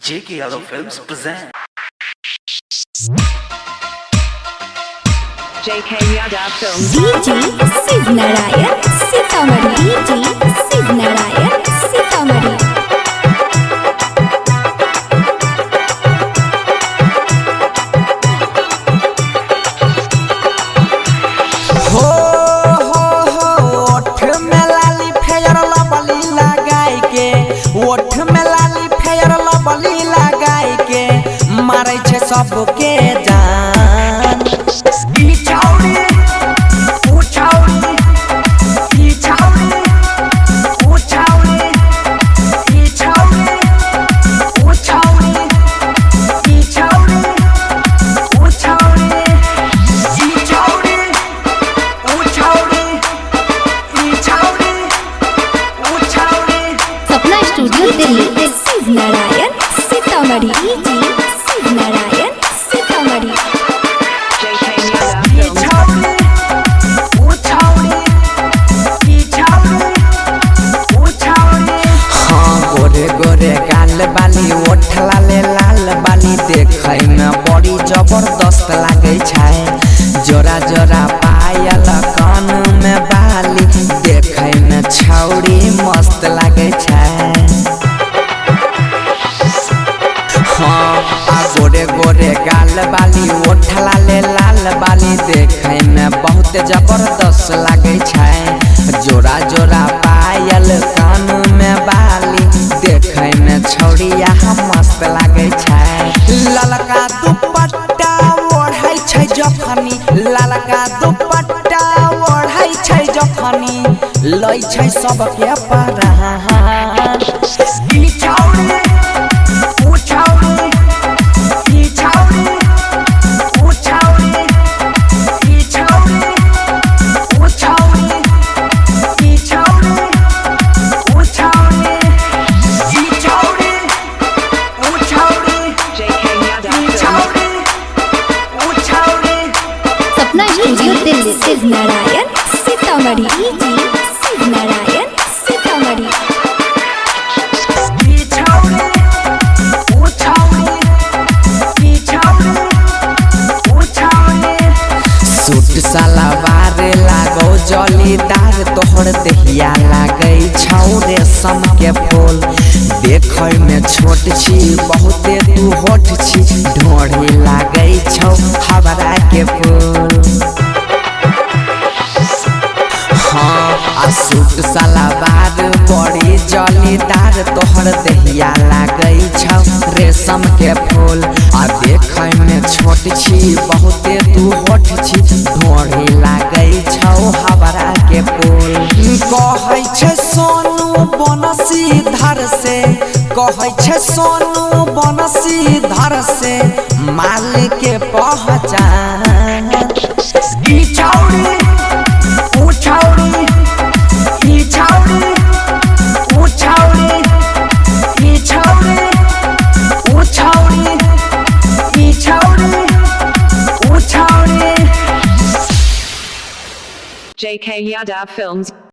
JK Yadav Films present. JK Yadav Films. DJ Shiv Narayan Sitamarhi. DJ Shiv Narayan Sitamarhi. हो हो हो, ओठ में लाली फेयर लबली लगाई के, ओठ में लाली फेयर लबली लगाई के मारै छै सबके जान। ई छौरी ऊ छौरी, ई छौरी ऊ छौरी, ई छौरी ऊ छौरी, ई छौरी ऊ छौरी, ई छौरी ऊ छौरी, ई छौरी ऊ छौरी। Sapna studio Delhi. Shiv Narayan Sitamarhi. DJ Shiv Narayan Sitamarhi. JK Yadav ई Films. छौरी ऊ छौरी, ई छौरी ऊ छौरी। हाँ, गोरे गोरे गाल बाली, ओठ लाले लाल बाली, देखै में बड़ी जबरदस्त लागै छै। जोरा जोरा पायल, कान में बाली, देखै में छौरी मस्त लागै छै। हाँ, आ गोरे गोरे गाल बाली, ओठ लाले लाल बाली, देखै में बहुत जबरदस्त लागै छै। जोरा जोरा पायल, कान में बाली, देखै में छौड़िया मस्त लागै छै। ललका दुपट्टा ओढ़ै छै जखनी, ललका दुपट्टा ओढ़ै छै जखनी, लै छै सबके परान। ई छौरी ऊ छौरी, ई छौरी ऊ छौरी, ई छौरी ऊ छौरी, ई छौरी ऊ छौरी, ई छौरी ऊ छौरी, JK Yadav ई Films. छौरी ऊ छौरी। Sapna studio Delhi. Shiv Narayan Sitamarhi. DJ Shiv Narayan Sitamarhi. ई छौरी ऊ छौरी, ई छौरी ऊ छौरी। सूट सलवार लागो जलीदार, तोहर देहिया लागै छौ रेशम के फूल। देखै में छोट छी, बहुते तू होठ छी, ढोढ़ी लागै छौ हवरा के फूल। हाँ, आ सूट सलवार बड़ी जलीदार, तोहर देहिया लागै छौ रेशम के फूल। आ देखै में छोट छी, बहुते तू होठ छी, ढोढ़ी लागै छौ हवरा के फूल। कहै छै सोनू बनसी धर से, कहै छै सोनू बनसी धर से, माल के पहचान। ई छौरी ऊ छौरी, ई छौरी ऊ छौरी, ई छौरी ऊ छौरी, ई छौरी ऊ छौरी। JK Yadav Films.